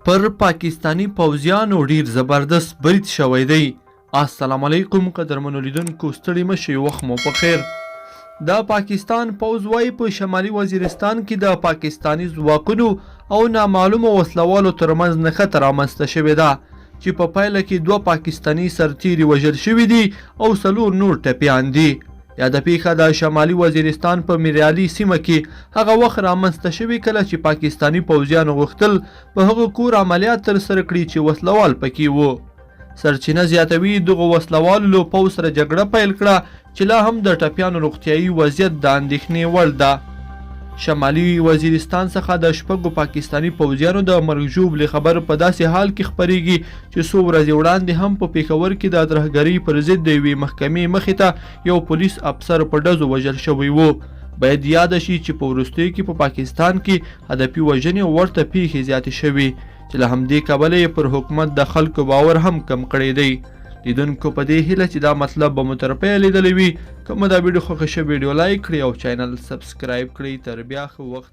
پر پاکستاني پوځیانو ډیر زبردست برید شوی دی. السلام علیکم قدرمنو لیدونکو، ستړي مه شئ، وخت مو په خیر. د پاکستان پوځ وایي په شمالي وزیرستان کې د پاکستاني ځواکونو او نامعلومو وسلوالو ترمنځ نښته رامنځته شوې ده چې په پایله کې دوه پاکستاني سرتیري وژل شوي دي او څلور نور ټپیان دي. یاده پیښه د شمالي وزیرستان په میرعلي سیمه کې هغه وخت رامنځته شوې کله چې پاکستاني پوځیانو غوښتل په هغه کور عملیات ترسره کړي چې وسلوال پکې وو. سرچینه زیاتوي، دغو وسلوالو له پوځ سره جګړه پیل کړه چې لا هم د ټپیانو روغتیایي وضعیت د اندېښنې وړ ده. شمالي وزیرستان څخه د شپږو پاکستاني پوځیانو د مرګ ژوبلې خبر په داسې حال کې خپرېږي چې څو ورځې وړاندې هم په پېښور کې د ترهګرۍ پر ضد د یوې محکمې مخې ته یو پولیس افسر په ډزو وژل شوی و. باید یاده شي چې په وروستیو کې په پاکستان کې هدفي وژنې او ورته پیښې زیاتې شوې چې له همدې کبله یې پر حکومت د خلکو باور هم کم کړی دی. لیدونکو په دې هیله چې دا مطلب به مو تر پیه لیدلی وي. که مو دا ویډیو خوښه شوه، ویډیو لایک کړئ او چینل سبسکرایب کړئ. تر بیا ښه وخت.